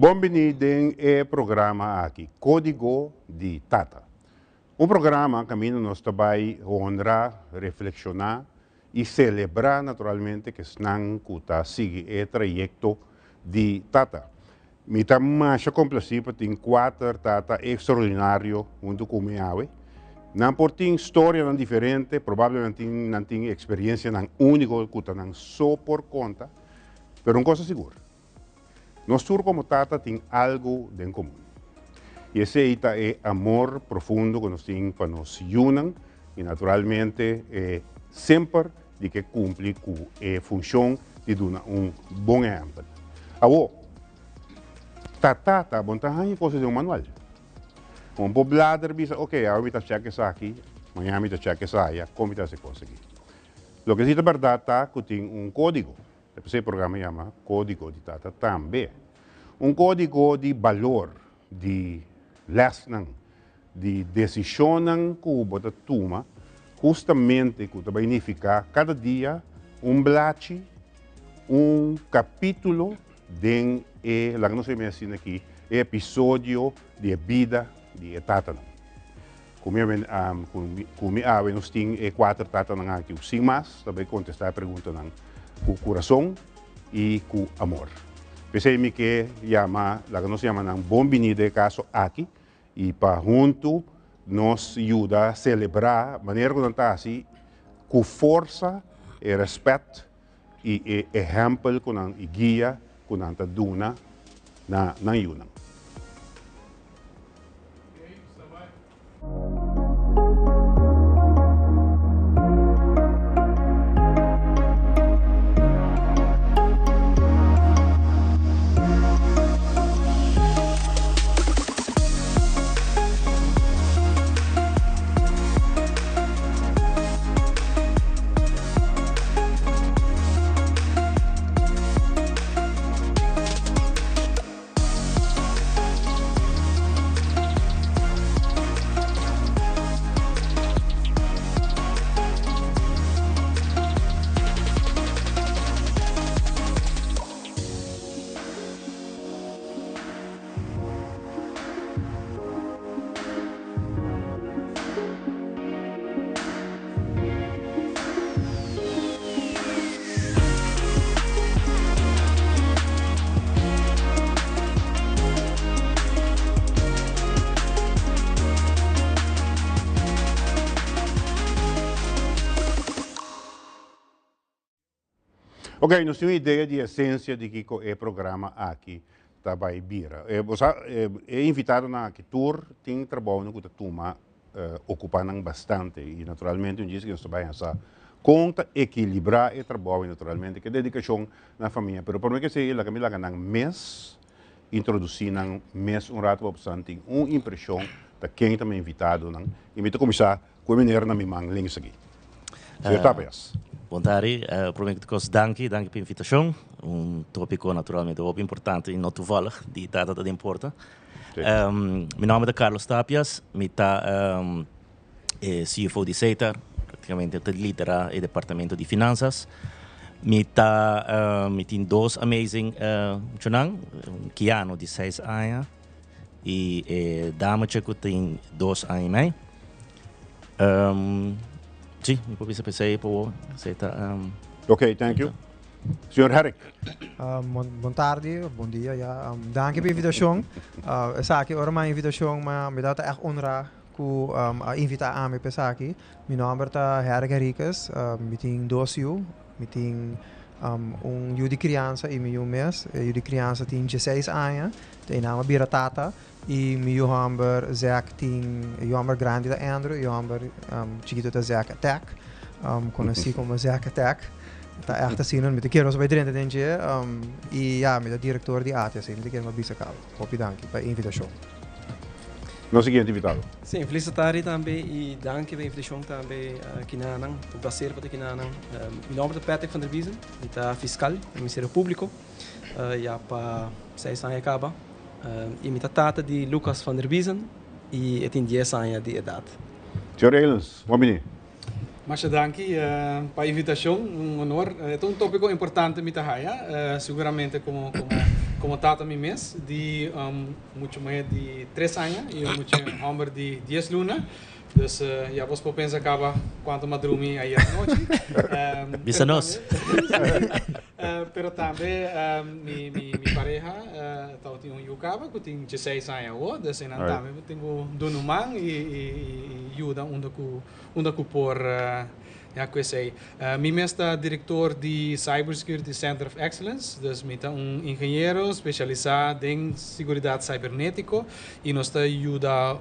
Bon bini den e programa aki, Código di Tata. Un programa kaminda nos ta bai honra, reflekshoná i selebrá naturalmente ku esnan ku ta sigui e trayekto di Tata. Mi ta masha komplasí pa tin kuater tata ekstraordinario huntu ku mi awe. Nan por tin storianan diferente, probablemente nan tin eksperensianan úniko ku ta nan so por konta, pero un kos ta sigur, nos tur komo tata tin algu den komun. I esei ta e amor profundo ku nos tin pa nos yunan i naturalmente e semper di ke kumpli ku e funshon di duna un bon ehèmpel. Awor, ta tata bo no ta haña kos den un manual. Bo por blader bisa, ok, awe mi ta chèk esaki, mañana mi ta chèk esaya, kon mi ta hasi e kos aki. Loke si ta bèrdat ta ku tin un kódigo. Ta p'esei e programa yama Kódigo di Tata tambe. Un kódigo di balor, di lèsnan, di desishonnan ku bo ta tuma hustamente ku ta bai nifiká kada dia un blachi, un kapítulo den e, laga nos yama asina aki, e episodio di e bida di e tatanan. Ku mi ku mi awe nos tin e kuater tatanan aki ku sin mas ta bai kontestá e preguntanan ku kurason i ku amor. P'esei mi ke yama, laga nos yama nan bon bini den e kaso aki i pa huntu nos yuda selebrá manera ku nan ta hasi ku forsa e rèspèt i e ehèmpel ku nan i guia ku nan ta duna na nan yunan. Ok, nos tin un idea di esencia di kiko e programa aki ta bai bira. E, bo sa, e, e invitadonan aki tur tin trabounan ku ta tuma ocupa nan bastante y naturalmente un djis cu nos ta bay hasa con ta equilibra e trabou y naturalmente ke dedicacion na famia pero prome ke esey laga mi laga nan mes introduci nan mes un rato pa boso tin un impresion ta ken ta mi invitadonan y mi ta cuminsa cu e meneer na mi man links aki. Señor Tapias. Bon tardi, prome cu cos danki, danki pa invitacion, un topico naturalmente hopi importante y no toevallig di tata ta den porta. Mi nomber ta Carlos Tapias, mi ta e CFO di Setar, practicamente ta lidera e departamento di finanzas. Mi ta mi tin dos amazing muchanan, un Kiano di seis aña y e dametje cu tin dos aña y mei. Si, mi por bisa p'esey pa bo, esey ta. Ok, thank you. Señor Herrick. Bon tardi, bon dia ya. Danki pa e invitacion. Esaki ora mi a invitacion mi tabata echt honra cu a invita ami pa esaki. Mi nomber ta Herrick Henriquez, mi tin dos yu. Mi tin un yu di criansa y mi yu mes. E yu di criansa tin dieseis aña, ta e nan a bira tata. Y mi yu homber Zack tin, e yu homber grandi ta Andrew, e yu homber chikito ta Zack Attack, conoci como Zack Attack. Ta echt asina, mi ta kere nos a bay drenta den dje. Y ya, mi ta director di ATC, mi ta kere mi a bisa caba. Hopi danki pa e invitacion. Nos siguiente invitado. Sí, felis tardi tambe y danki pa e invitacion tambe kinanan. Un placer pa ta kinanan. Mi nomber ta Patrick van der Biezen, mi ta fiscal den Ministerio Publico ya pa seis aña caba. Y mi ta tata di Lucas van der Biezen y e tin dies aña di edad. Señor Elens, bon bini. Masha danki pa e invitacion, un honor. E ta un topico importante mi ta haya, seguramente como como. Komo tata mi mes di un mucha muher di 3 aña i un mucha homber di 10 luna. Dus ya bos por pensa kaba kuantu m'a drumi ayer anochi. Bisa nos. Pero tambe mi pareha tabatin un yu kaba ku tin 16 aña awor. Dus einan tambe mi tin ku duna un man i yuda unda ku por. Ya ku esei. Mi mes ta direktor di Cyber Security Center of Excellence, dus mi ta un ingeniero spesialisá den siguridat cybernétiko i nos ta yuda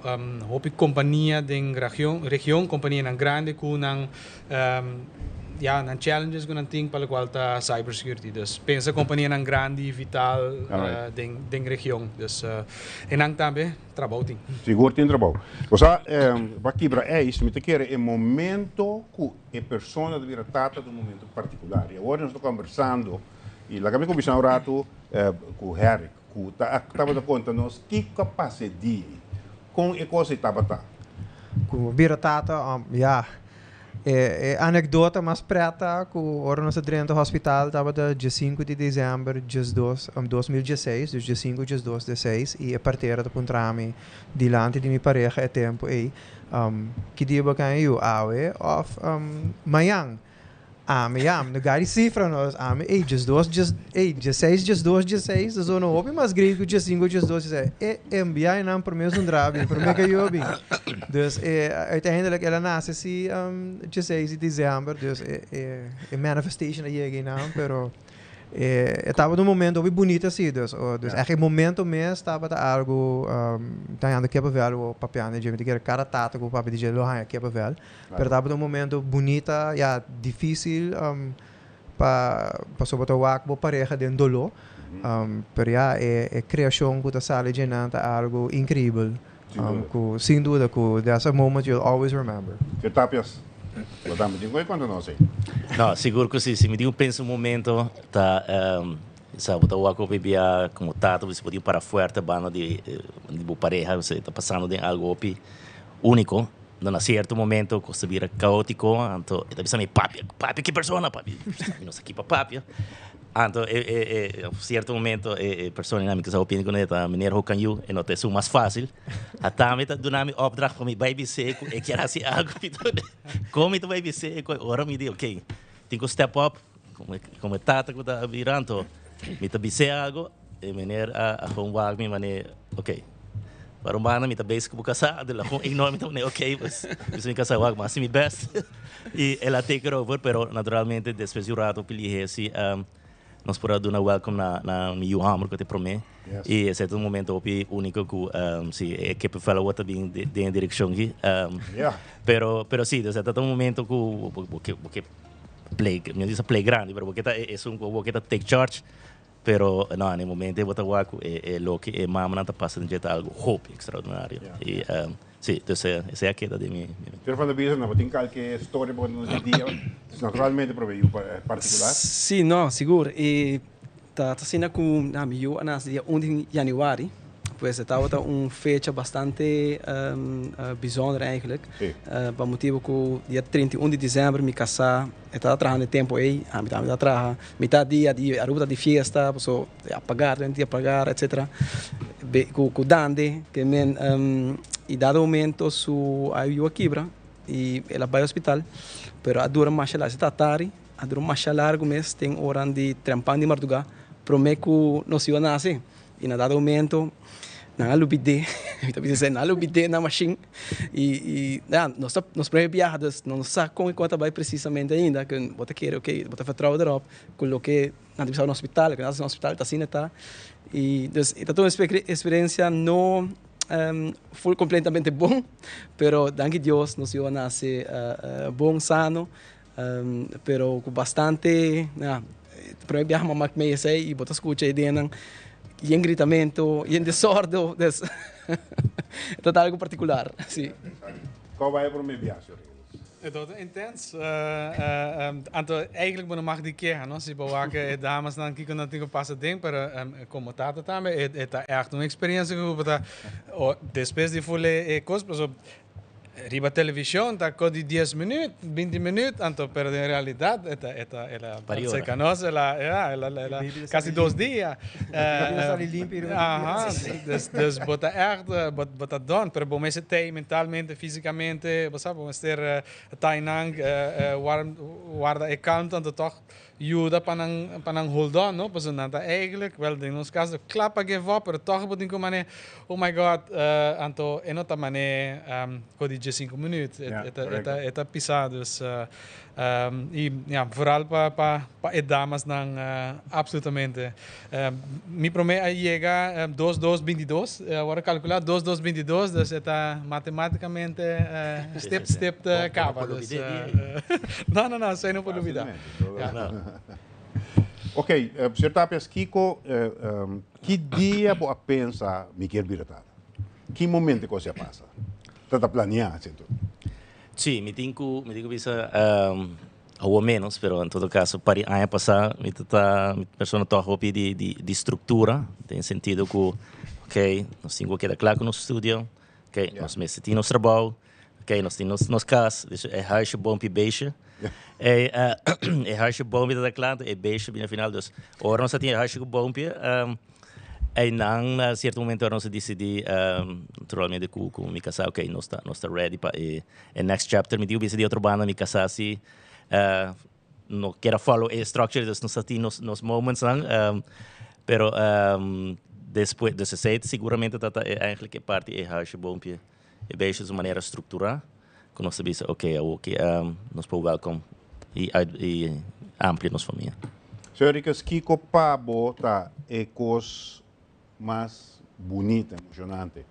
hopi kompania den region, kompanianan grandi ku nan ya nan challenges ku nan tin pa lokual ta cyber security. Dus pensa kompanianan grandi, vital den region. Dus enan tambe. Trabou tin. Sigur tin trabou. Bo sa, pa kibra ijs, mi ta kere e momento ku e persona ta bira tata ta un momento partikular. I awor nos ta kombersando, i laga mi kuminsá un ratu ku Herrick, ku ta tabata konta nos kiko a pasa e dia ei, kon e kos ei tabata. Ku bira tata, ya. E anekdota mas pret ta ku ora nos a drenta hospital tabata diesinku di desèmber diesdos 2016, dus diesinku diesdos dieseis, i e partera ta puntra mi dilanti di mi pareha e tempu ei, Ki dia bo kaña yu, awe òf mañan? Ami ya, mi no gari sifra no, dus ami ei diesdos dies ei dieseis diesdos dieseis ta zona hopi mas great ku diesinku diesdos dieseis. E enbia einan promé zundra bin, promé ku yo bin. Dus e uiteindelijk el a nase si 16 di december, dus e e e manifestation a yega einan, pero e e tabata un momento hopi bunita si, dus dus echt e momento mes tabata algo ta hañando kippenvel o papiando dje, mi ta kere kada tata ku papia di dje lo haña kippenvel, pero tabata un momento bunita, ya dificil pa pasobra bo ta wak bo pareha den doló, pero ya e e creacion ku ta sali dje nan ta algo increibel. Ku sin duda ku that's a moment you'll always remember. Señor Tapias, bo tambe tin ku e konta nos ei? No, sigur ku si. Si mi tin ku pensa un momento ta sa bo ta wak hopi bia komo tata bo si bo tin para fuerte banda di bo pareha bo ta pasando den algu hopi uniko. No na sierto momento kos ta bira kaotiko anto e ta bisa mi papia, papia ki persona papia mi no sa ki pa papia. Anto e e e cierto momento e e persona na mi kasa opini kuné ta meneer Ho Kan Yu e no ta esun mas fácil. A tambe ta duna mi opdracht pa mi bai bis'é ku e kier hasi algu mi ta kon mi ta bai bis'é ku ora mi di ok tin ku step up komo komo e tata ku ta bira anto mi ta bis'é algu e meneer a a gewoon wak mi manera ok pa un banda mi ta bezig ku bo kasá anto el a gewoon ignora mi ta manera ok pues bisa mi kasá wak mi a hasi mi best. Y el a take it over, pero naturalmente despues di un rato pili hesi nos por a duna welcome na na mi yu homber cu ta e prome. Yes. Y esey ta un momento hopi unico cu si e kippenvel awor ta bin den e direccion aki. Yeah. Pero pero si, dus e ta un momento cu bo ke bo ke play, mi no bisa play grandi, pero bo ke ta esun cu bo ke ta take charge. Pero no, na e momento ei bo ta wak ku e e loke e mamanan ta pasa den dje ta algu hopi ekstraordinario. I si, dus esei a keda den mi mi mente. Señor Van der Biesen, bo tin kalke storia pa konta nos di dia? Naturalmente prome yu partikular. Si, no, sigur. E ta asina ku na mi yu a nase dia un di januari. Pues e tabata un fecha bastante bijzonder eigenlijk. Pa motibu ku dia 31 di december mi kasá e tabata trahando e tempu ei, ami tambe tabata traha. Mitad dia di Aruba ta di fiesta, paso a pagar, tenen a pagar, etcetera. Ku ku Dande, ke men i dado momento su yu a kibra i el a bai hospital, pero a dura masha largu, esei ta atari, a dura masha largu mes ten oran di trempan di mardugá promé ku nos yu a nase. I na dado momento nan a lubid'é, mi ta bisa esei, nan a lubid'é na mashin i i ya nos ta nos primer biaha dus no sa kon e kos ta bai presisamente ainda ku bo ta kere oke bo ta vertrouwe derop ku loke nan ta bisa na hospital loke nan ta hasi na hospital ta asina ta i dus e ta un eksperensia no ful kompletamente bon pero danki Dios nos yu a nase bon sano Pero ku bastante, ya, primer biaha mama ku mi esei i bo ta skucha e dennan yen gritamentu, yen desordo, dus e ta algu partikular, si. Kòu bai e promé biaha, señor Rios? E tabata intens. Anto eigenlijk bo no mag di keha, no? Si bo wak e damasnan kiko nan tin ku pasa den, pero komo tata tambe e ta ègt un eksperensia ku bo ta, despues di ful e kos, pasobra. Riba television ta ko di 10 minuut, 20 minuut, anto pero den realidad eta eta ela cerca nos ela ja ela ela casi 2 dia. Aha, dus bo ta echt bo ta done, pero bo mester tey mentalmente, fisicamente, bo sa bo mester tainan warda e kalmte, anto toch yuda pa nan hold on, no? Pasobra nan ta eigenlijk, wel, den nos caso, kla pa give up, pero toch bo tin ku mane, oh my God, anto e no ta mane ko di 5 minuut, e ta pisa, dus y ja, vooral pa e damas nan absolutamente. Mi prome a yega 2 2 22, awor calcula 2 2 22, dus e ta matematicamente stip stip te caba. Dus, no, esey no por lubida. Ja. Ok, Sr. Tapias, Kiko, ki dia bo a pensa "Mi kier bira tata"? Ki momento cu a pasa? Ta planea, cierto? Si, mi tin cu bisa of menos, pero en todo caso, pa aña pasa, mi ta mi persona toch hopi di structura, den sentido cu, ok, nos tin cu keda cla cu nos studio, ok, nos mester tin nos trabou, ok, nos tin nos cas, dus e huisje, boompje, beestje. E huisje, boompje ta cla, e beestje na final, dus ora nos tin huisje cu boompje, y nan na cierto momento nos a dicidi, naturalmente cu mi casa, ok, nos ta ready pa e next chapter. Mi digo bisa di otro banda, mi casa si no kier follow e structure, dus nos tin nos moments nan, pero despues, dus esey siguramente ta eigenlijk e parti e huisje, boompje e beestje, di manera structura cu nos bisa, ok, nos por welcome y amplia nos famia. Sr. Ricas, kiko pa bo ta e cos mas bunita, emocionante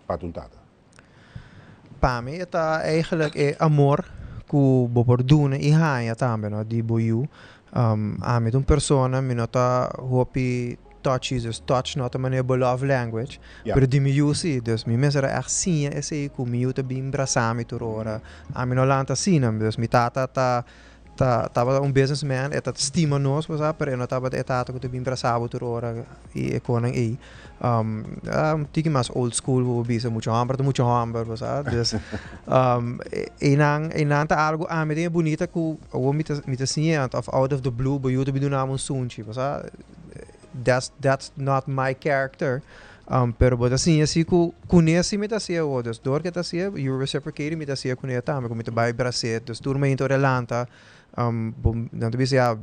pa un tata? Pa mi ta eigenlijk e amor cu bo por duna y haya tambe, no, di bo yiu. Ami ta un persona, mi no ta hopi touchy, dus touch no ta manera bo love language. Pero di mi yiu si, dus mi mester echt siña esey cu mi yiu ta bin brasa mi tur ora. Ami no lanta asina, dus mi tata ta tabata un businessman, e ta stima nos, bo sa, pero e no tabata e tata cu ta bin brasa bo tur ora y e conan ey. Um tiki mas old school, bo bisa, mucho homber ta mucho homber, bo sa. Dus e nan ta algo ami tin bunita cu awo mi ta siña of out of the blue bo yiu ta bin duna un sunchi, bo sa. That's not my character. Pero bo ta siña si cu cune si mi ta siña o dus door cu ta siña you reciprocate, mi ta siña cune tambe cu mi ta bay brasa. Dus tur momento ora lanta, bo nan ta bisa ya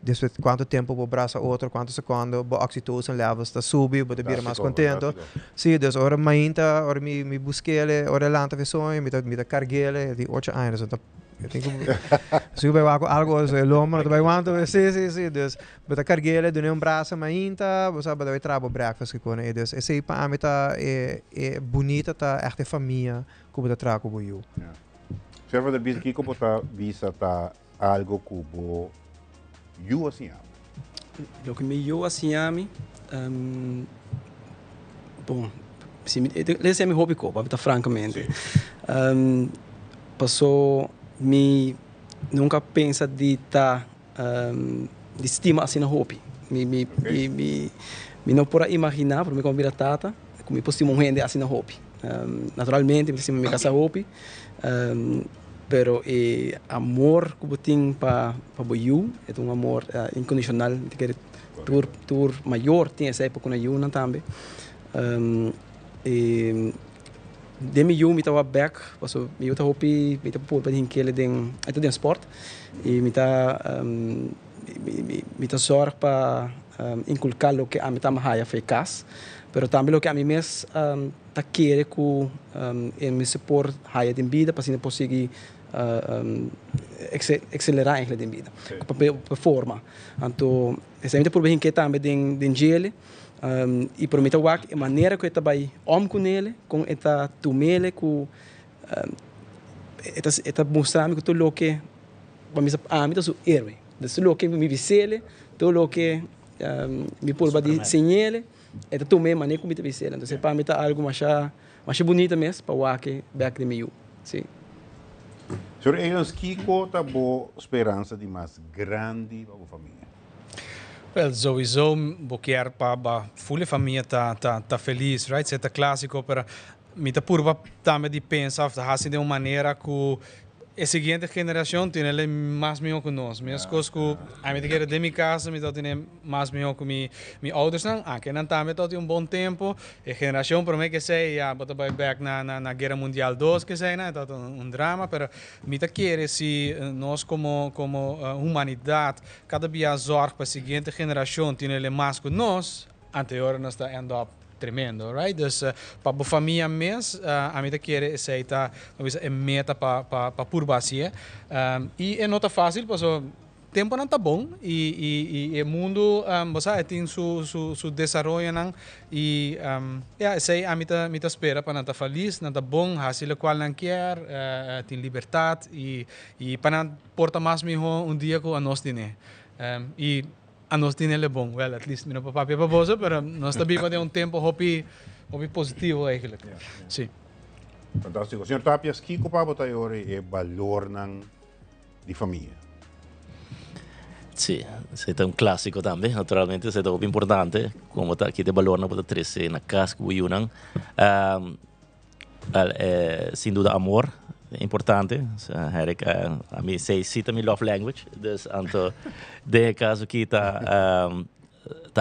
despues cuanto tempo bo brasa otro, cuanto secondo bo oxytocin levels ta subi, bo ta bira mas contento. Si, dus ora mainta, ora mi buskele, ora lanta fi soño, mi ta cargele di 8 aña, dus ta si bay wak algo so e lomba no ta bay wanta. Si, dus bo ta cargele, dune un brasa mainta, bo sa, bo ta bay traha bo breakfast cu cone. Dus esey pa ami ta e bunita, ta echt e famia cu bo ta traha cu bo yiu. Sr. Van der Bies, kiko bo ta bisa ta algo cu bo yiu a siña? Loke mi yiu a siña mi, bon, si mi, el a siña mi hopi cos, pa francamente. Paso mi nunca pensa di ta di stima asina hopi. Mi no por a imagina, pa mi como bira tata, cu mi por stima un hende asina hopi. Naturalmente, mi stima mi casa hopi, pero e amor cu bo tin pa bo yiu, e un amor incondicional. Mi ta kere tur mayor tin esey pa cu nan yiunan tambe. E, den mi yiu mi ta back, paso mi yiu ta hopi, mi ta purba di hinkele den, e ta den sport, y mi ta zorg pa inculcar loke ami ta haya for cas, pero tambe loke ami mes ta kere cu e mester por haya den bida, pa asina por sigui acelera eigenlijk den bida, pa forma. Anto, esey mi ta purba hinke tambe den djele, y por mi ta wak e manera cu e ta bay om cu nele, con e ta tumele cu e ta mustra mi cu tur loke pa mi, ami ta su héroe. Dus tur loke mi bisele, tur loke mi purba di siñele, e ta tuma e manera cu mi ta bisele. Entonces pa mi ta algo masha masha bunita mes pa wak back den mi yiu. Si. Sr. Evans, kiko ta bo speransa di mas grandi pa bo famia? Wel, sowieso bo kier pa full famia ta felis, right? Esey ta clasico, pero Mi ta purba tambe di pensa of ta hasi den un manera ku e siguiente generacion tin mas mihó ku nos. Meskos ku ami ta kere den mi kas mi ta tin mas mihó ku mi oudersnan, aunke nan tambe ta tin un bon tempu. E generacion promé ku esei ya bo ta bai bèk na Guera Mundial 2 ku esei nan, e ta un drama, pero mi ta kere si nos komo humanidat kada bia zorg pa e siguiente generacion tin mas ku nos, anterior nos ta end up tremendo, right? Dus pa bo famia mes, ami ta kere esei ta e meta pa purba hasié. I e no ta fásil pasobra tempunan ta bon i e mundu, bo sa, e tin su desaroyonan i ya, esei ami ta mi ta spera pa nan ta felis, nan ta bon, hasi lokual nan kier, tin libertat i pa nan por ta mas mihó un dia ku anos tine. I anos tin el bon. Well, at least mi no por papia pa boso, pero nos ta biba den un tempu hopi hopi positivo eigenlijk. Sí. Fantástiko. Señor Tapias, kiko pa bo ta e balornan di famia? Sí, esei ta un klásiko tambe, naturalmente, esei ta hopi importante, komo ta ki e balornan bo ta trese na kas ku bo yunan. Well, sin duda amor, importante. Herk, ami esei sí ta mi love language, dus anto den e kaso aki ta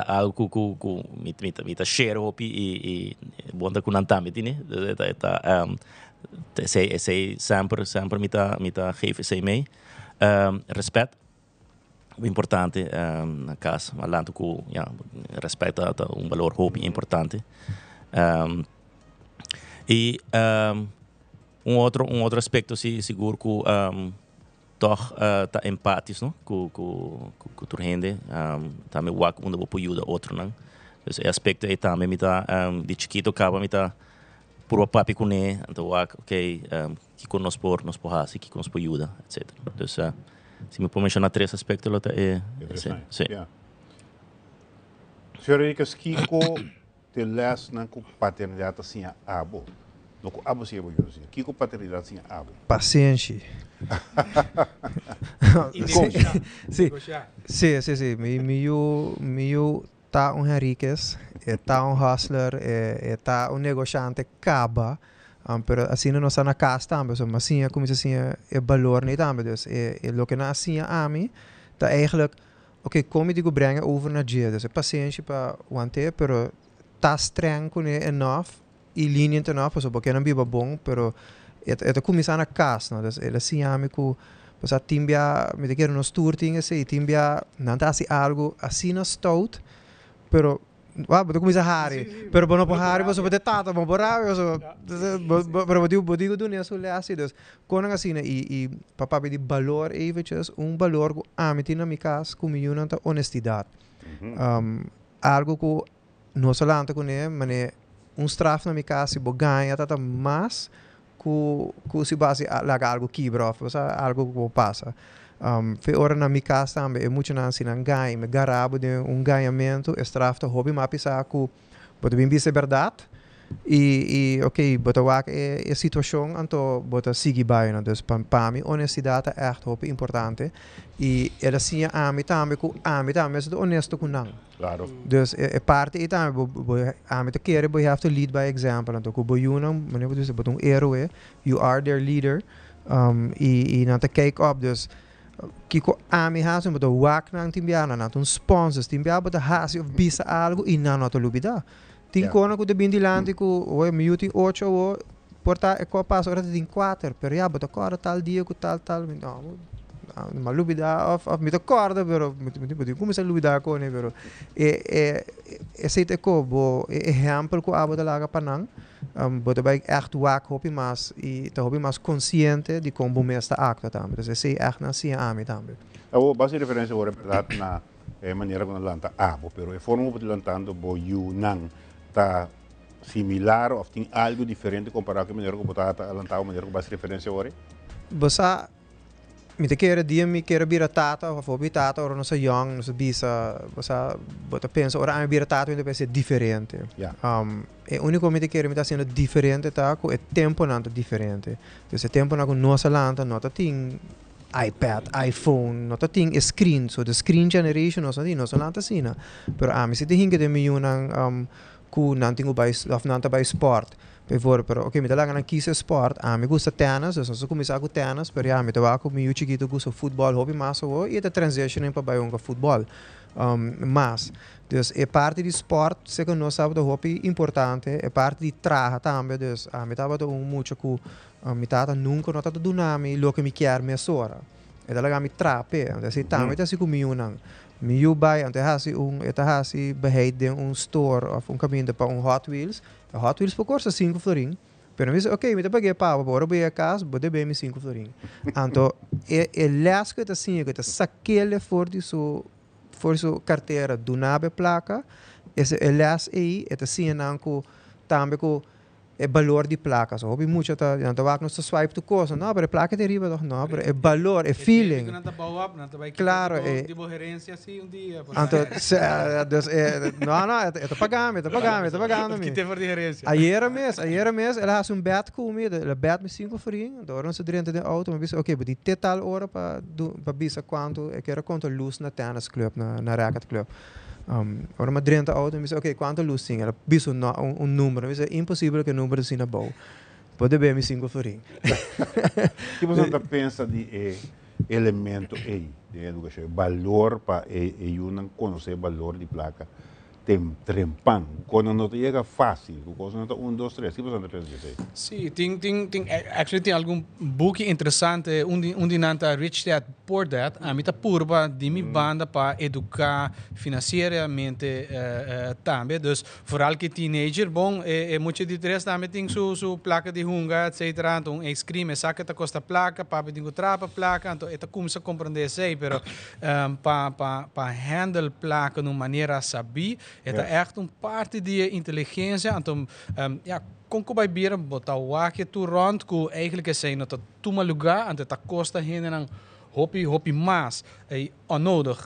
algo ku mi ta share hopi i bon ta ku nan tambe tini. Dus e ta esei semper semper mi ta geef esei mee. Respet, importante na kas, a lanta ku ya respet ta un balor hopi importante. I un otro aspekto si sigur ku toch ta empatisch, no? Ku tur hende, tambe wak unda bo por yuda otronan. Dus e aspekto ei tambe mi ta di chikito kaba mi ta purba papia kuné, anto wak, okay, kiko nos por hasi, kiko nos por yuda, etcetera. Dus si mi por menshoná tres aspekto, lo ta e esei. Sí. Yeah. Señor Henriquez, kiko ta e lèsnan ku paternidat a siña abo? No ku abo siña bo yu, siña. Kiko paternidat siña abo? Pasenshi. Sí. Mi yu ta un Henriquez, e ta un hustler, e ta un negoshante kaba, pero asina nos ta na kas tambe, so m'a siña kuminsá siña e balornan tambe. Dus e loke nan a siña ami ta eigenlijk, oké, kon mi tin ku brenga over na dje. Dus e pasenshi pa want'é, pero ta streng kuné enough i lenient enough, pasobra bo ke nan biba bon, pero e ta kuminsá na kas, no? Dus el a siña mi ku pasobra tin bia, mi ta kere nos tur tin esei, tin bia nan ta hasi algu asina stout, pero bo ta kuminsá hari, pero bo no por hari pasobra bo ta e tata, bo no por rabia pasobra pero bo tin ku dun'é su lès si. Dus konan asina i pa papia di balor eventjes, un balor ku ami tin na mi kas ku mi yunan ta honestidat. Algu ku nos a lanta kuné, manera un straf na mi kas si bo gaña ta mas ku si bo hasi laga algu kibra òf algu ku por pasa. Fe ora na mi kas tambe e muchanan si nan gaña i mi gara bo den un gañamentu, e straf ta hopi mas pisá ku bo ta bin bisa e bèrdat i oké, bo ta wak e situashon, anto bo ta sigui bai, no? Dus pa mi honestidat ta ègt hopi importante i el a siña ami tambe ku ami tambe mester ta honesto ku nan. Dus e parti ei tambe bo ami ta kere bo have to lead by example, anto ku bo yunan, manera bo ta bisa, bo ta un héroe, you are their leader, i nan ta kijk op. Dus kiko ami hasi, bo ta wak nan tin biaha, nan ta un sponsors, tin biaha bo ta hasi òf bisa algu i nan no ta lubidá. Tin kosnan ku ta bin dilanti ku oye, mi yu tin 8 awor, por ta e kos pasa ora ta tin 4, pero ya bo ta kòrda tal dia ku tal tal, no, mi a lubidá òf mi ta kòrda, pero mi tin kuminsá lubidá kone, pero e esei ta e kos, bo e ehèmpel ku abo ta laga pa nan, bo ta bai ègt wak hopi mas i ta hopi mas konsiente di kon bo mes ta aktua tambe. Dus esei ègt nan siña ami tambe. Abo base referensia ora bèrdat na e manera ku nan lanta abo, pero e forma ku bo ta lantando bo yunan ta similar òf tin algu diferente kompará ku e manera ku bo ta lantá bo, manera ku base referensia ora? Bo sa, mi ta kere dia mi kere bira tata òf hopi tata ora nos a yòn, nos a bisa, bo sa, bo ta pensa ora ami bira tata mi ta pensa diferente. E úniko mi ta kere mi ta hasiendo diferente ta ku e tempunan ta diferente. Dus e tempunan ku nos a lanta no ta tin iPad, iPhone, no ta tin e screen. So the screen generation nos no tin, nos no lanta asina. Pero ami si ta hinka den mi yunan ku nan tin ku bai òf nan ta bai sport. Bijvoorbeeld, pero ok, mi ta laga nan kies sport. Ami gusta tennis, dus nos a cuminsa cu tennis, pero ya, mi ta wak cu mi yu chikito gusta futbol hopi mas awo y e ta transitioning pa bay hunga futbol mas. Dus e parti di sport segun nos tabata hopi importante, e parti di traha tambe, dus ami tabata un mucha cu mi tata nunca no tabata duna mi loke mi kier mesora. E ta laga mi traha p'e. Anto esei tambe ta hasi cu mi yunan. Mi yu bay, anto e hasi un, e ta hasi beheid den un store of un caminda pa un Hot Wheels. E Hot Wheels por kosta sinku florin, pero mi bisa, ok, mi ta pag'é pa bo, ora bo yega kas, bo debe mi sinku florin. Anto, e e les ku e ta siña, ku e ta sak'el for di su for di su kartera, duna bo e plaka, ese e les ei e ta siña nan ku tambe ku e balor di plaka. So hopi mucha ta, nan ta wak nos ta swipe tur kos, no, pero e plaka ta riba tòg, no, pero e balor, e feeling. E tempo ku nan ta bou op, nan ta bai kita Klaro, di bo e di bo herensia si un dia. Anto, dus e, no, no, e ta e ta pagando, e ta pagando, e ta pagando mi. Kite for di herensia. Ayera mes, ayera mes el a hasi un bet ku mi, el a bet mi sinku florin, anto ora nos a drenta den outo mi a bisa, ok, bo tin te tal ora pa du pa bisa kuantu e kier a konta lus na tennis club, na na racket club. Ora mi a drenta auto mi bisa ok kuantu lus tin? El a bisa un un numero mi bisa imposibel ku e numero ta asina abou. Bo debe mi sinku florin. Ki boso ta pensa di e elemento ei den edukashon? E balor pa e yunan konosé e balor di plaka tem trempan. Ku kos nan no ta yega fásil, ku kos nan ta un dos tres. Ki boso ta pensa di esei? Sí, tin tin tin actually tin algun buki interesante. Un di un di nan ta Rich Dad Poor Dad. Ami ta purba di mi banda pa educa financieramente tambe. Dus vooral ki teenager, bon, e mucha di tres tambe tin su su placa di hunga etcetera. Anto un ice cream esaki ta costa placa, papi tin cu traha pa placa, anto e ta cuminsa comprende esey. Pero pa pa pa handle placa na un manera sabí, e ta echt un parti di e inteligencia. Anto ya, con cu bay bira bo ta wak e tur rond cu eigenlijk esey no ta tuma lugar, anto ta costa hendenan hopi hopi mas y onnodig.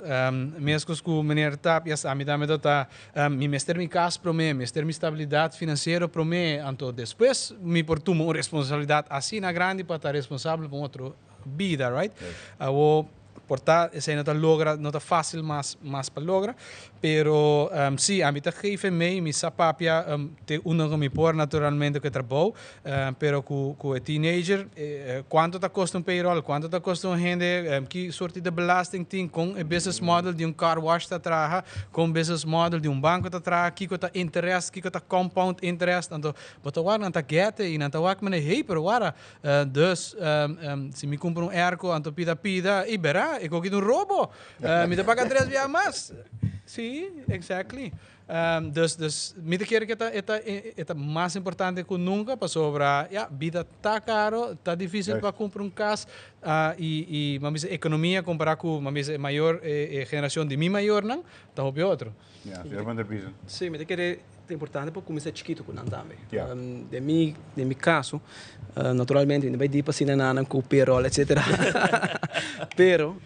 Mescos cu meneer Tapias, ami tambe ta ta mi mester mi cas prome, mester mi stabilidad financiero prome, anto despues mi por tuma un responsabilidad asina grandi pa ta responsabel pa un otro bida, right? Awo por ta esei no ta logra, no ta fácil mas mas pa logra, pero sí, ami ta geef mee, mi sa papia te unda ku mi por naturalmente ku e trabou, pero ku ku e teenager kuantu ta kosta un payroll, kuantu ta kosta un hende, ki sorti di belasting tin, kon e business model di un car wash ta traha, kon business model di un banko ta traha, kiko ta interest, kiko ta compound interest, anto bo ta wak nan ta gete i nan ta wak mene hey pero wara. Dus, si mi kumpra un airco anto pida pida, i bera, e koki ta un robo. Mi ta paga tres bia mas. Sí, exactly. Dus, dus mi ta kere ku e ta, e ta, e ta mas importante ku nunka pasobra, ya, bida ta karo, ta difísil pa kumpra un kas, i, i, bo a bisa ekonomia kompará ku, bo a bisa e mayor, e generashon di mi mayornan, ta hopi otro. Ya, señor Van der Biesen. Sí, mi ta kere ta importante pa kuminsá chikitu ku nan tambe. Den mi, den mi kaso, naturalmente mi no bai dip asina na nan ku payroll etcetera. Pero,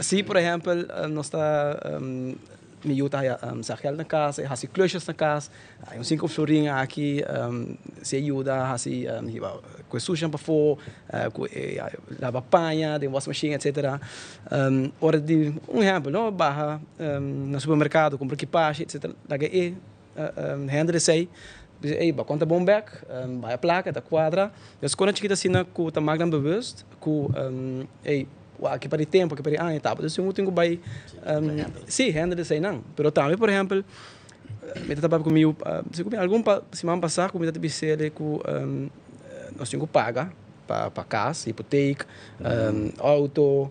si por ehèmpel nos ta, mi yu ta haya sa gèld na kas, e hasi klusjes na kas, hay un sinku florin aki, si e yuda hasi hiba ku e sushinan pafó, ku e laba paña den wasmachine etcetera. Ora di un ehèmpel no, baha na supermerkado kumpra kipashi etcetera, laga e hende esei bisa ey bo a konta bon bek, bai a plaka ta kuadra. Des kosnan chikito asina ku ta mak nan bewust ku ey aki pa di tempu aki pa di aña tabata si un tin ku bai si hende eseinan. Pero tambe por ehèmpel mi ta papia ku mi yu algun siman pasa ku mi ta bis'el ku nos tin ku paga pa kas, hipoteek, auto,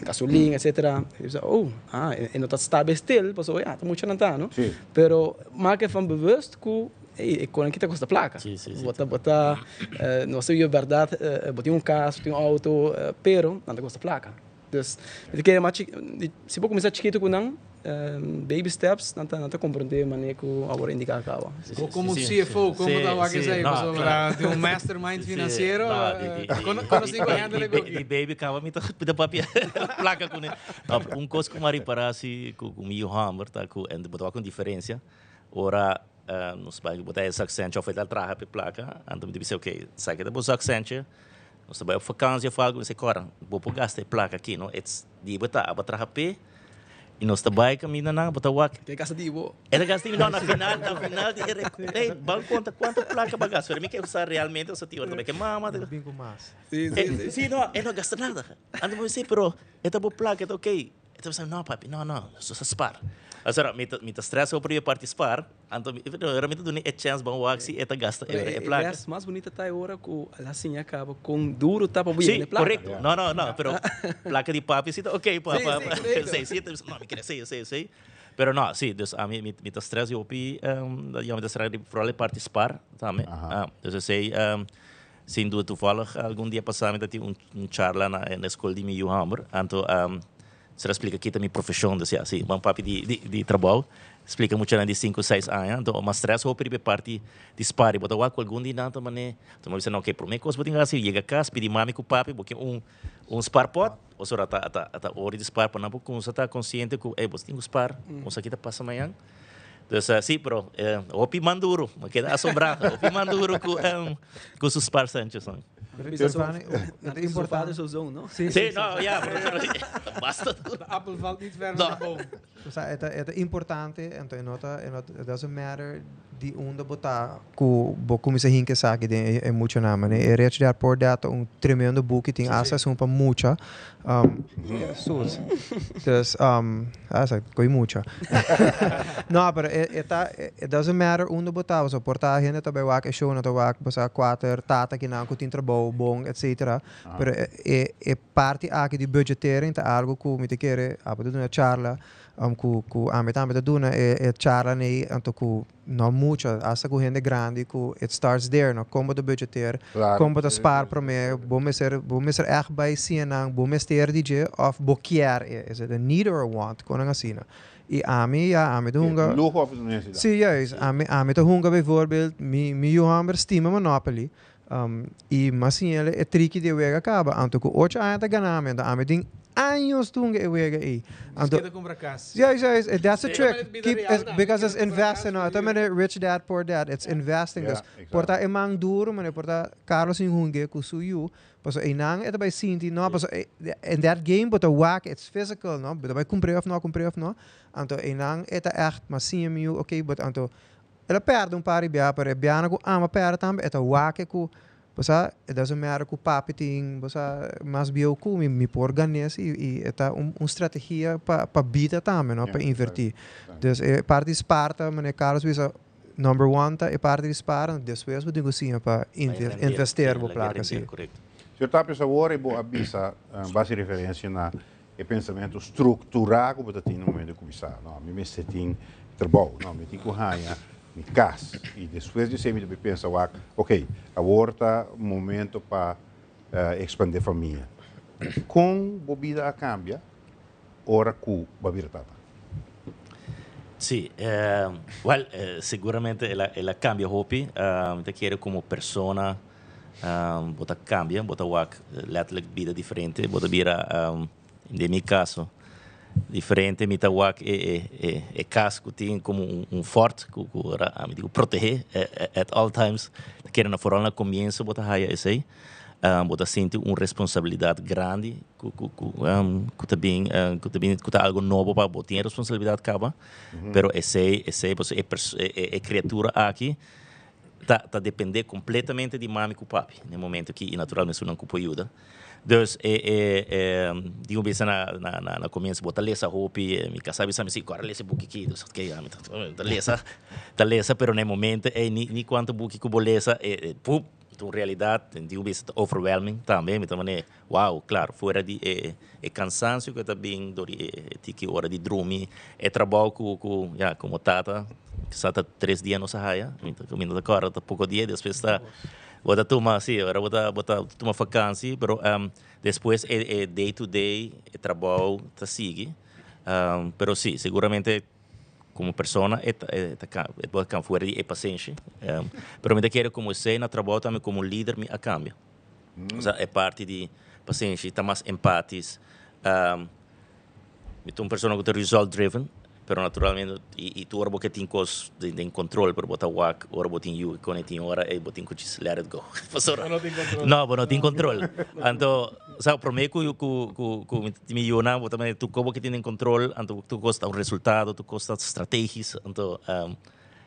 gasolin, etcetera. E bisa, oh, ah, e no ta sta be stil, pasobra ya, ta muchanan ta, no? Pero mak e van bewust ku, ey, e konan aki ta kosta plaka. Bo ta, bo ta, nos ta biba bèrdat, bo tin un kas, bo tin un auto, pero nan ta kosta plaka. Dus, mi ta kere mas si bo kuminsá chikitu ku nan, baby steps, nan ta nan ta komprendé manera ku awor indiká kaba. Bo komo un CFO, komo ta wak esei? Pasobra tin un mastermind finansiero, kon nos tin ku handle e koki? Di baby kaba mi ta papia plaka kuné. No, un kos ku mi a ripará si ku mi yu hòmber ta ku, en bo ta wak un diferensia, ora nos bai bo ta e zak sèntje òf e ta traha pa e plaka, anto mi ta bisa oke, esaki ta bo zak sèntje, Nos ta bai op vakantie of algo, mi sey kòrda, bo por gasta e plaka aki, no? It's di bo ta, abo traha p'e. I nos ta bai kaminda nan, bo ta wak. Ke gasta di bo? E ta gasta di mi, no, na final, na final di e rek, ey, ban konta kuantu plaka bo a gasta. Pero mi ke sa realmente, o sa tin ora ta bai ke mama. Bo bin ku mas. Si, si, si. Si, no, e no gasta nada. Anto bo bisa, pero e ta bo plaka, e ta ok. E ta bisa, no papi, no, no, nos ta spar. Asora, mi ta, mi ta stress hopi riba e parti spar, anto mi, ora mi ta duna e chèns ban wak si e ta gasta e plaka. E les mas bunita ta e ora ku el a siña kaba kon duru ta pa bo yega na e plaka. Si, korekto. No, no, no, pero plaka di papi si ta ok pa, pa, pa, si, si, ta bisa, no, mi kere esei, esei, esei. Pero no, si, dus ami, mi, mi ta stress hopi, ya mi ta stress riba vooral e parti spar tambe. Dus esei, sin duda toevallig algun dia pasa mi ta tin un charla na e skol di mi yu hòmber, anto Sra splika ki ta mi profeshon, dus ya, si, ban papia di, di, di trabou. Splika muchanan di sinku, seis aña, anto mas stress hopi riba e parti di spari. Bo ta wak ku algun di nan ta man'é, ta mi bisa nan, oke, promé kos bo tin ku hasi, yega kas, pidi mami ku papi bo ke un, un sparpot, osora ta, ta, ta ora di spar pa nan por kumsa ta konsiente ku, ey, bo tin ku spar, un sa ki ta pasa mañan. Dus, si, pero hopi man duru, mi keda asombrá, hopi man duru ku, ku su spar sèntjesnan. Het is important. Su zoon, no? Sí, sí, no, ja, pero basta duro. De appel valt niet ver van de boom. O sea, e ta importante, anto e no ta, e no, it doesn't matter di unda bo ta ku bo kuminsá hinka esaki den e muchanan. Manera e Rich Dad Poor Dad ta un tremendo buki, tin asta esun pa mucha. Sus. Dus, esa ko'i mucha. No, pero e ta, it doesn't matter unda bo ta, pasobra por ta hende ta bai wak e show, nan ta wak bo sa kuater tata kinan ku tin trabou bon, etcetera. Pero e e parti aki di budgetering ta algu ku mi ta kere, abo ta duna charla, ku ku ami tambe ta duna e e charla nei, anto ku No mucho, hasta cu hende grandi cu it starts there, no? Con bo ta budgeteer, con bo ta spaar prome, bo mester, bo mester echt bay siña nan bo mester di dje of bo kier e, is it a need or a want, con nan asina. Y ami, ya, ami ta hunga. Luho of necesidad. Si, juist. Ami, ami ta hunga bijvoorbeeld, mi, mi yu homber stima Monopoly, y m'a siña e triki di e wega caba, anto cu ocho aña ta gana mi, anto ami tin años ta hunga e wega ey. Anto, Keda cumpra cas. Juist, juist, that's the Sí. trick. Keep, Real tambe, because it's keda cumpra cas investing, no? pa Ta manera rich dad, poor dad, it's investing. Ja, Dus, por ta exacto. e man duro, manera por ta Carlos sin hunga cu su yu, paso eynan e ta bay sinti, no, paso in that game bo ta wak, it's physical, no? Bo ta bay cumpra of no, cumpra of no. Anto eynan e ta echt, m'a siña mi yu, okay, but anto El a perde un par di bia, pero e bianan ku ama perde tambe e ta wak ku, bo sa, it doesn't matter ku papi tin, bo sa, mas bieu ku mi, mi por gan'é si, i e ta un strategia pa pa bida tambe, no, pa invertí. Dus e parti di spar ta, manera Carlos bisa, number one ta e parti di spar, despues bo tin ku siña pa investeer bo plaka, si. Señor Tapia, awor bo a bisa, base referencia na E pensamentu strukturá ku bo ta tin na momento di kuminsá, no, mi mester tin trabou, no, mi tin ku haña mi kas i despues di esei mi ta bai pensa wak, ok, awor ta momento pa ekspandé famia. Kon bo bida a kambia ora ku bo a bira tata? Sí, wèl, seguramente el a kambia hopi. Mi ta kere komo persona. Bo ta cambia, bo ta wak letterlijk bida diferente, bo ta bira, den mi caso, diferente. Mi ta wak e cas cu tin como un fort cu ami tin cu protege at all times. Ta kere na vooral na comienzo bo ta haya esey. Bo ta sinti un responsabilidad grandi cu ta bin, cu ta bin, cu ta algo nobo pa bo. Tin e responsabilidad caba, pero esey, esey, pasobra e criatura aki ta depende completamente di mami cu papi na e momento aki y naturalmente esunnan cu por yuda. Dus e e e di un bes na na na comienzo bo ta lesa hopi, mi casa bisa mi si cora lesa e buki aki, dus ok ami ta lesa ta lesa pero na e momento ey ni ni cuanto buki cu bo lesa e e pup ta un realidad di un bes ta overwhelming tambe mi ta mane wow claro fuera di e e cansancio cu ta bin dor di e tiki ora di drumi e trabou cu cu ya como tata kisa ta tres dia nos a haya mi ta mi no ta corda ta poco dia despues ta bo ta tuma si ora bo ta bo ta tuma vakantie pero despues e e day to day e trabou ta sigui pero si seguramente como persona e ta e ta e por cambia fuera di e pasenshi pero mi ta kere como esey na trabou tambe como lider mi a cambia. Osea e parti di pasenshi ta mas empatis. Mi ta un persona ku ta result driven, Pero naturalmente, i tur ora bo ke tin kos den control, pero bo ta wak ora bo tin yu con e tin ora, ey bo tin cu just let it go. Pasobra Bo no tin control. No, bo no tin control. Anto, sa, prome cu cu cu cu mi yunan, bo ta mira tur cos bo ke tin den control, anto tur cos ta un resultado, tur cos ta strategisch, anto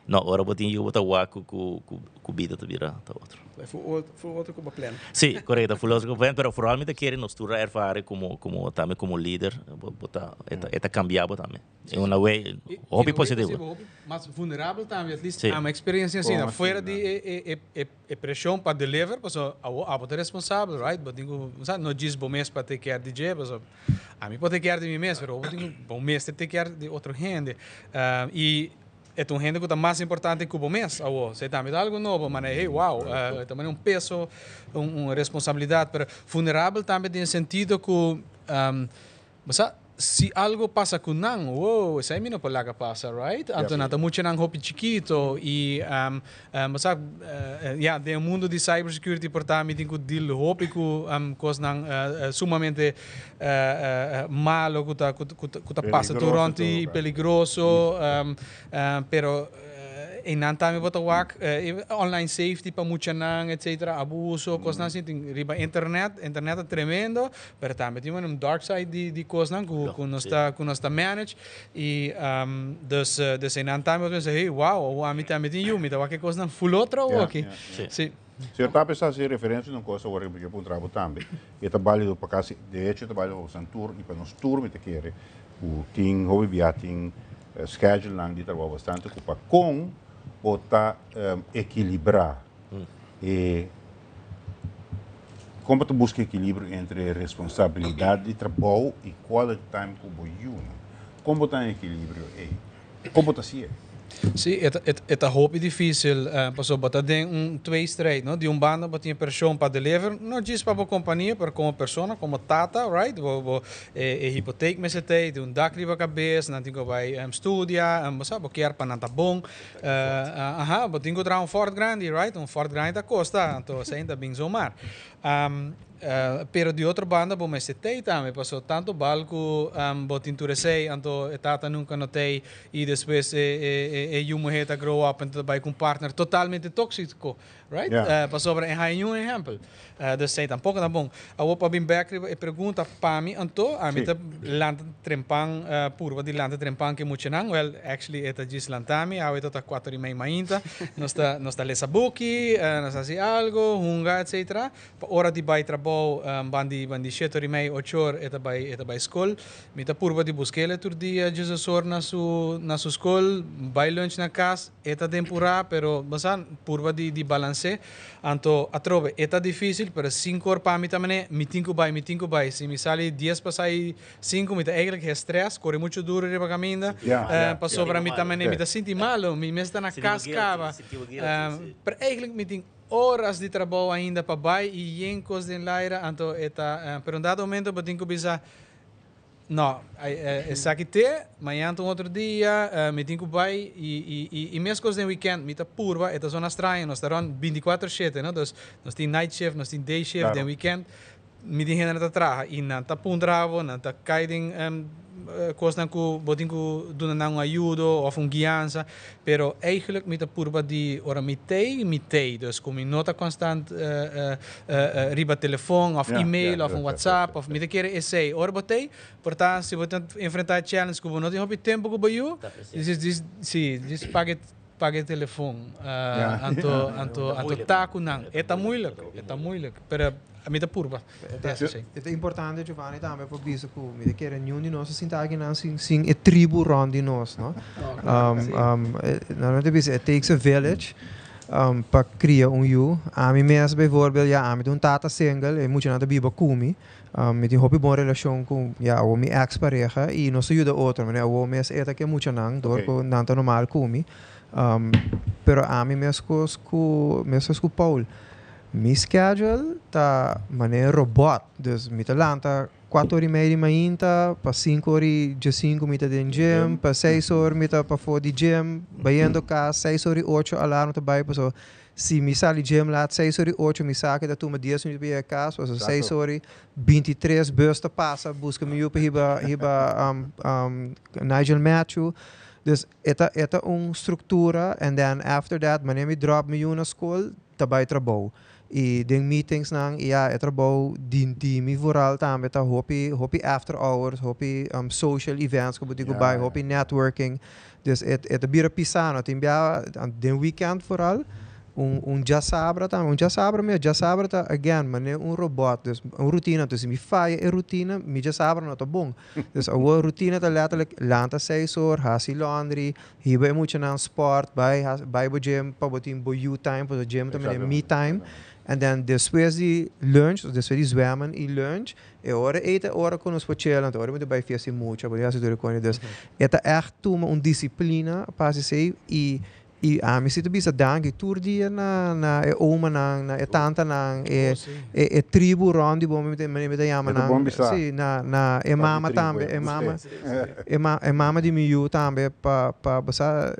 No, ora bo tin yu bo ta wak ku ku ku bida ta bira ta otro. Bai fu fu otro ku bo plan. Sí, korekto, fu otro ku bo plan, pero foral mi ta kere nos tur a ervare komo komo tambe komo lider, bo bo ta e ta e ta kambia bo tambe in una way hopi positivo. Hopi mas vulnerabel tambe, at least ami experiencia asina, fuera di e e e e presion pa deliver, pasobra awo abo ta responsabel, right, bo tin ku sa no djis bo mes pa take care di dje, pasobra ami por take care di mi mes, pero bo tin ku bo mester take care di otro hende i E ta un hende ku ta mas importante ku bo mes awor. Esei tambe ta algu nobo, manera hey wow, e ta manera un peso, un responsabilidat, pero vulnerabel tambe den e sentido ku bo sa si algu pasa ku nan, wow, esei mi no por laga pasa, right? Anto nan ta muchanan hopi chikito i bo sa ya den e mundo di cyber security por ta mi tin ku deal hopi ku kosnan sumamente malo ku ta ku ta pasa tur rònt i peligroso pero einan tambe bo ta wak online safety pa muchanan etcetera abuso kosnan asin tin riba internet internet ta tremendo pero tambe tin un dark side di kosnan ku nos ta ku nos ta manage i dus dus einan tambe bo ta pensa hey wow ami tambe tin yu mi ta wak e kosnan full otro awoki si. Señor Tapia sa haci referencia na un cosa awor mi kier puntra bo tambe. E ta balido pa casi, de hecho e ta balido pa bosan tur y pa nos tur mi ta kere cu tin hopi bia tin schedulenan di trabao bastante ocupa. Con bo ta equilibra e, con bo ta busca equilibrio entre responsabilidad di trabao y quality time cu bo yunan? Con bo ta en equilibrio ey? Kon bo ta si'e? Sí, e ta, e ta hopi difícil, pasobra bo ta den un tweestrijd, no? Di un banda bo tin e preshon pa deliver, no djis pa bo kompania, pero komo persona, komo tata, right? Bo, bo, e hipoteek mester ta ei, tin un dak riba kabes, nan tin ku bai studia, bo sa, bo kier pa nan ta bon. Aha, bo tin ku traha un fòrt grandi, right? Un fòrt grandi ta kosta, anto esei ta bin zomaar. Pero di otro banda bo mester tei tambe, paso tanto bal ku bo tin tur esei, anto e tata nunka no tei i despues e yu muhé ta grow up anto ta bai ku un partner totalmente tóksiko, right? Pasobra e haña un ehèmpel. Dus esei tampoko ta bon. Awor pa bin bèk riba e pregunta, pa mi anto, ami ta lanta trempan, purba di lanta trempan ku e muchanan, wèl actually e ta djis lanta mi, awe ta kuater i mei mainta, nos ta nos ta lesa buki, nos ta hasi algu, hunga etcetera. Pa ora di bai trabou bandi bandi shete or i mei, ocho or e ta bai e ta bai skol. Mi ta purba di busk'el tur dia djes or na su na su skol, bai lunch na kas, e ta den purá pero bo sa purba di di balans'é. Anto atrobe e ta difísil pero sinku or pa mi ta manera mi tin ku bai mi tin ku bai. Si mi sali dies pasá i sinku mi ta eigenlijk gestrès, kore muchu duru riba kaminda pasobra mi ta manera mi ta sinti malu, mi mes ta na kas kaba. Pero eigenlijk mi tin Horas di trabou ainda pa bai i yen kos den laira, anto e ta, pero un dado momento bo tin ku bisa, No, esaki te, mañan ta un otro dia, mi tin ku bai i i i meskos den weekend mi ta purba, e ta zona straño, nos ta rond binticuatro shete, no, dus nos tin night shift, nos tin day shift den weekend, Mi tin hende nan ta traha i nan ta puntra bo, nan ta kai den kosnan ku bo tin ku duna nan un ayudo òf un guiansa, pero eigentlik mi ta purba di ora mi tei, mi tei. Dus ku mi no ta konstant riba telefon òf email òf un whatsapp òf mi ta kere esei. Ora bo tei, por ta si bo ta enfrentá e challenge ku bo no tin hopi tempu ku bo yu, si, djis paga e Paga e telefon anto anto anto ta ku nan. E ta moeilijk, e ta moeilijk, pero mi ta purba ta hasi esei. E ta importante Giovanni tambe pa bisa ku mi ta kere niun di nos a sinta akinan sin sin e tribu rònt di nos no. Nan ta bisa it takes a village pa kria un yu. Ami mes bijvoorbeeld ya ami ta un tata single e muchanan ta biba ku mi. Mi tin hopi bon relashon ku ya awor mi eks pareha i nos ta yuda otro. Manera awor mes e ta ke muchanan dor ku nan ta normal ku mi. Pero ami meskos ku meskos ku Paul. Mi schedule ta manera robot. Dus mi ta lanta. 4:30 di mainta, pa 5:15 mi ta den gym, pa 6 or mi ta pafó di gym, bayendo kas, 6:08 alarm ta bai, so si mi sali gym laat 6:08, mi sa ku ta tuma 10 minüt pa yega kas, so 6:23 bus ta pasa, buska mi pa hiba Nigel Matthew. Dus e ta un struktura and then after that, manera mi drop mi na skol, ta bai trabou. I den meetings nan, ja, e trabou di mi vooral tambe ta hopi hopi after hours, hopi social events ku bo tin ku bai, hopi networking. Dus e ta bira pisá, no tin bia den weekend vooral un djasabra tambe, un djasabra mi djasabra ta again manera un robot, dus un rutina, dus mi faya e rutina, mi djasabra no ta bon. Dus e rutina ta letterlijk lanta 6 or, hasi laundry, hiba e muchanan sport, bai bo gym pa bo tin bo you time, pa gym tambe me time. And then despues di lunch, despues di zwemmen i lunch, e ora ei ta ora ku nos por chill, anto ora mi bai fiesta mucha, bo hasi tur kos. Dus e ta echt tuma un disiplina pa hasi i ami si ta bisa danki tur dia na e omanan, na e tantanan, Oh, sí. e tribu rònt di bo, mi ta yama E ta nan. bon bisa. Sí, na e mama tribu, tambe, e e mama. Gostei. E mama di mi yu tambe pa basa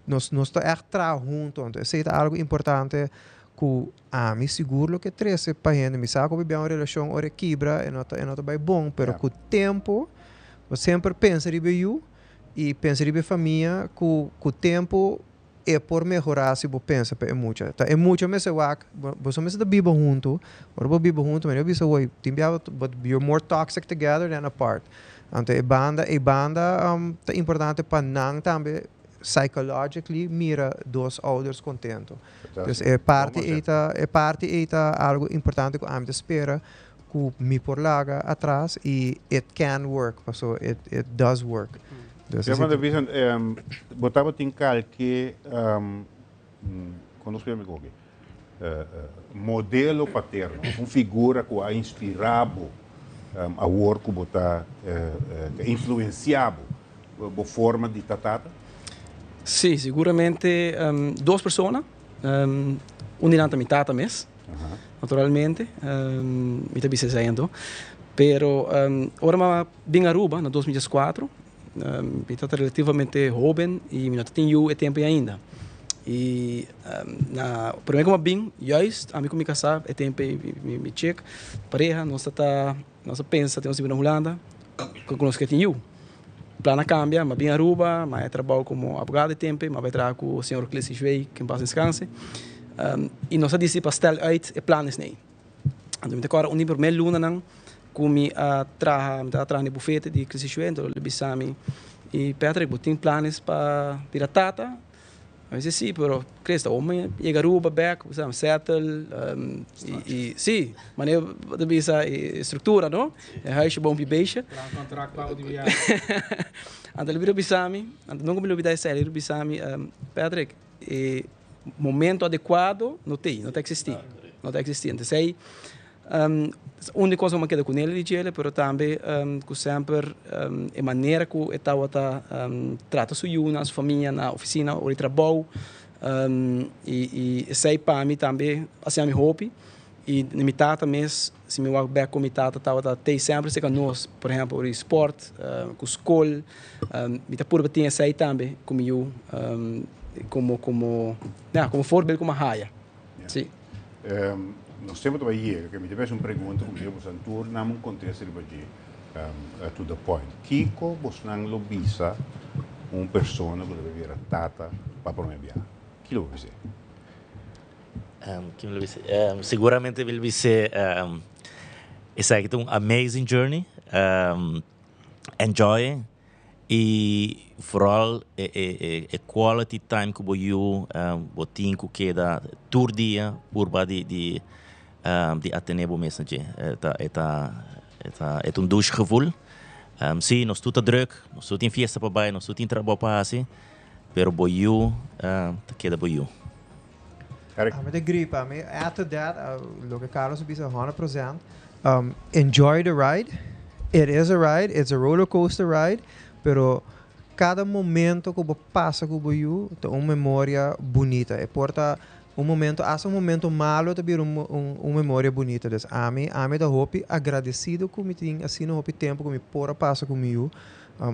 nos ta echt traha huntu. Anto esei ta algu importante ku ami sigur lo ke trese pa hende. Mi sa ku un relashon ora kibra e no ta bai bon, pero ku tempu bo semper pensa riba yu i pensa riba famia, ku tempu e por mehorá si bo pensa pa e mucha. Ta e mucha mester wak, bo mester ta biba huntu, ora bo biba huntu, mas bisa oi, tin bia, but you're more toxic together than apart. Anto e banda ta importante pa nan tambe psychologically mira dos ouders kontentu. Dus e parti ei ta algu importante ku ami ta spera ku mi por laga atras i it can work, so it does work. Dus Ja, van der Wiesen, bo tabatin kualke, kon mi kohe, modelo paterno, un figura ku a inspirá bo, awor ku bo ta influensiá bo forma di tata? Sí, siguramente dos persona. Un di nan ta mi tata mes, naturalmente. Mi ta bisa anto. Pero ora m'a bin Aruba, na 2004, mi tabata relativamente hóben i mi no tabatin yu e tempu ainda. I na promé ku m'a bin, juist, ami ku mi kasá, e tempu mi chick, pareha, nos a pensa, tin nos na Hulanda, ku nos ke tin yu. Plan a kambia, m'a bin Aruba, m'a traha komo abogado e tempu, m'a traha ku señor Clissi Schwey, ku en paz descanse. I nos a disidí pa stel uit e plan esei. Anto mi ta kòrda un di promé lunanan ku mi a traha, mi tabata traha na bufete di Clissi Schwey, anto el a bisa mi: "I Patrick, bo tin planes pa bira tata?" Mi di: "Sí, pero Chris, ta mi yega Aruba back, settle, i sí, manera bo bisa struktura, no? E huisje, boompje, beestje." Plan kontrakt pa di biahe. Anto el a bisa mi, anto nunka mi lubidá esei, el a bisa mi: "Patrick, e momento adekuado no tin, no ta eksistí, no ta eksistí." Anto esei, un kos ku mi a keda kuné di dje, pero tambe ku semper e manera ku e tabata trata su yu, su famia na ofisina òf trabou, i esei pa mi tambe a siña mi hopi. I mi tata mes, si mi wak bèk ku mi tata tabata tei semper serka nos, por ehèmpel, ori sport, ku skol, mi ta purba tin esei tambe ku mi yu, ja, komo voorbeeld ku mi a haya. Sí. Nos tempu ta yega, ku mi tin un pregunta ku mi boso tur nan un kontestá riba dje, to the point. Kiko bosnan lo bisa un persona ku ta bira tata pa promé biaha? Kiko lo bisa? Kiko lo bisa? Siguramente lo bisa esaki ta un amazing journey. Enjoy i vooral e quality time ku bo yu, bo tin ku keda tur dia purba di atendé bo mes na dje. E ta un dushi gevoel. Sí, nos tur ta druk, nos tur tin fiesta pa bai, nos tur tin trabou pa hasi, pero bo yu ta keda bo yu. Eric? Ami ta agree, pa mi add to that, loke Carlos a bisa 100%. Enjoy the ride. It is a ride, it's a roller coaster ride, pero kada momento ku bo pasa ku bo yu, ta un memoria bunita. E por ta. Un momento, hasta un momento malo ta bira un memoria bunita. Dus ami ta hopi agradecido cu mi tin asina hopi tempo cu mi por a pasa cu mi yu.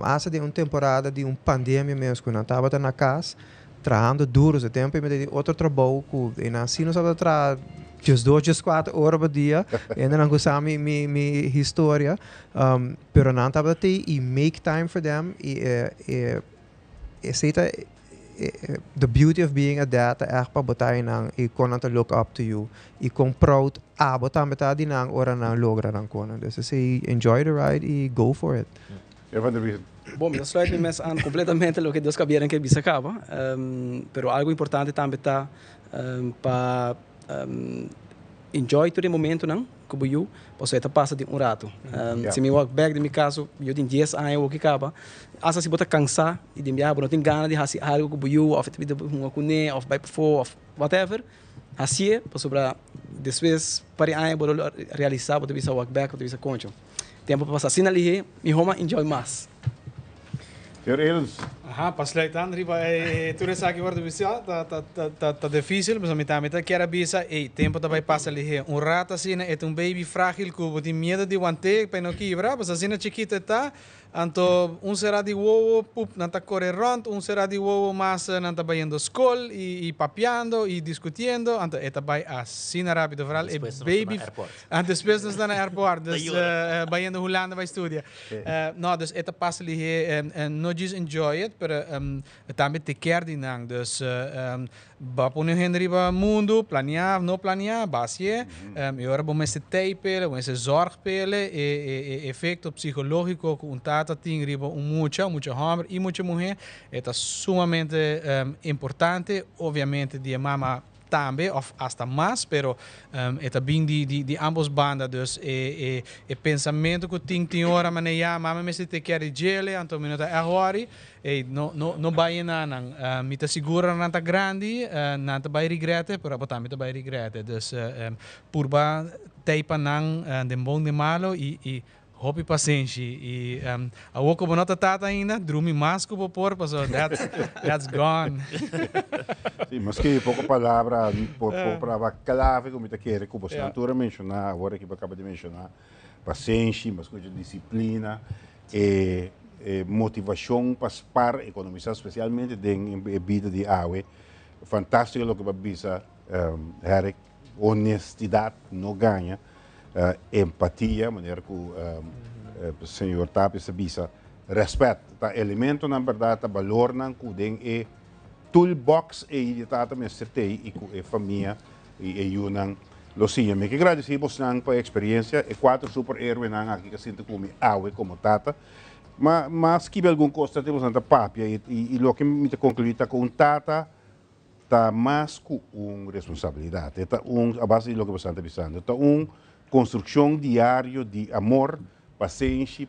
Hasta den un temporada di un pandemia mes cu nan tabata na cas trahando duro. E tempo mi tin otro trabou cu e nan si nos tabata traha 12, 14 ora pa dia. E nan cu sa mi historia. Pero nan tabata te y make time for them y esey ta the beauty of being a dad, ta echt pa bo ta nan y con nan ta look up to you y con proud abo tambe ta di nan ora nan logra nan cona. Dus esey, enjoy the ride y go for it. Van der Biesen. Bon, mi ta sluit mi mes aan completamente loke dos caballeronan a bisa caba. Pero algo importante tambe ta pa enjoy tur e momentonan cu bo yu, pasobra e ta pasa di un rato. Si mi wak back den mi caso, yo tin 10 aña awor cu caba, hasta si bo ta cansa y den biaha bo no tin gana di haci algo cu bo yu, of hunga cu ne, of bay pafo, of whatever, haci'e, pasobra despues par di aña bo lo realisa, bo ta bisa wak back, bo ta bisa concho, tempo a pasa asina lihe, miho mas enjoy mas. Señor Elens. Aha, pa sluit aan riba tur esaki wordo bisa, ta dificil, pasobra mi tambe ta kier a bisa, ey, tempo ta bay pasa lihe. Un rato asina e ta un baby fragil cu bo tin miedo di want'e pa e no kibra, pasobra asina chikito e ta, anto un sera di wowo, pup, nan ta core rond, un sera di wowo mas nan ta bayendo scol y papiando y discutiendo, anto e ta bay asina rapido, vooral e baby. Anto despues nos ta na airport, dus bayendo Hulanda bay studia. No, dus e ta pasa lihe, no just enjoy it, pero tambe take care di nan. Dus bo a pone un hende riba mundu, planea of no planea, bo a hacié. Y ora bo mester tei p'e, bo mester zorg p'e, e efecto psicologico cu un tata tin riba un mucha, un mucha homber y mucha muher, e ta sumamente importante. Obviamente di e mama tambe of hasta mas, pero e ta bin di ambos banda. Dus e pensamento cu tin ora mane ya mama mester take care di djele, anto mi no ta echt worry. Ey, no, no, no bay na nan. Mi ta sigur nan ta grandi, nan ta bay regrete, pero abo tambe ta bay regrete. Dus purba tey pa nan den bon den malo y hopi pasenshi. Y awor cu bo no ta tata ainda, drumi mas cu bo por, pasobra that's gone. Si, maske poco palabra, poco palabra clave cu mi ta kere cu bo tur a menciona, awor aki bo a caba di menciona, pasenshi, mas cu disciplina, e motivacion pa spar, economisa, specialmente den e bida di awe. Fantastico loke bo a bisa, Eric, honestidad no gaña, empatia, manera cu señor Tapia a bisa, respet, ta elementonan, berdad, ta balornan cu den e toolbox ey di tata mester tey y cu e famia y e yunan lo siña. Mi ke gradeci bosnan pa e experiencia, e cuatro superhéroenan aki cu a sinti cu mi awe como tata. Ma mas skibi algun cos ta bosnan ta papia y loke mi ta conclui ta cu un tata ta mas cu un responsabilidad. E ta un, a base di loke bosnan ta bisando, ta un construccion diario di amor, pasenshi,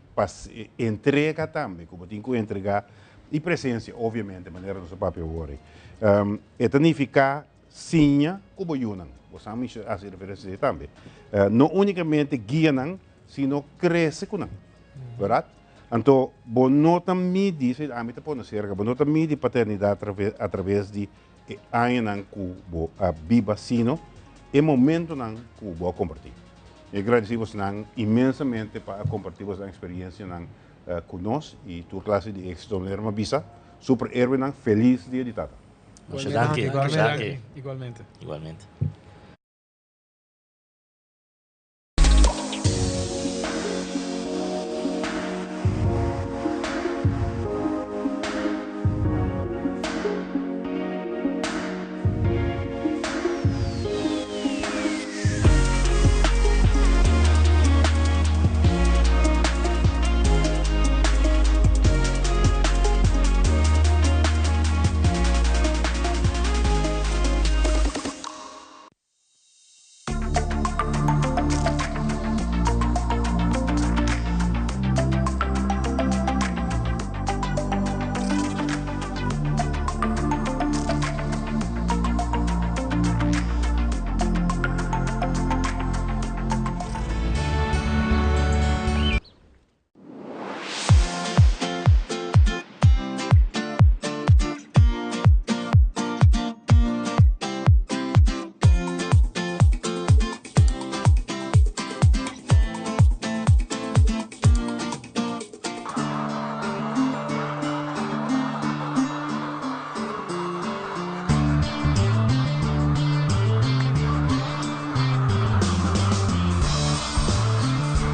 entrega tambe, cu bo tin cu entrega, y presencia, obviamente, manera nos a papia awor. E ta nifica siña cu bo yunan. Bo sa mi haci referencia di tambe. No unicamente guia nan, sino crece cu nan. Verdad? Anto, bo no ta midi, si ami ta pone cerca, bo no ta midi paternidad a traves di e añanan cu bo a biba, sino e momentonan cu bo a comparti. Mi agradeci bosnan inmensamente pa a comparti bosnan experiencianan cu nos y tur clase di exito. Manera mi a bisa, superhéroenan, feliz Dia di Tata. Muchas danki. Igualmente. Igualmente. Igualmente.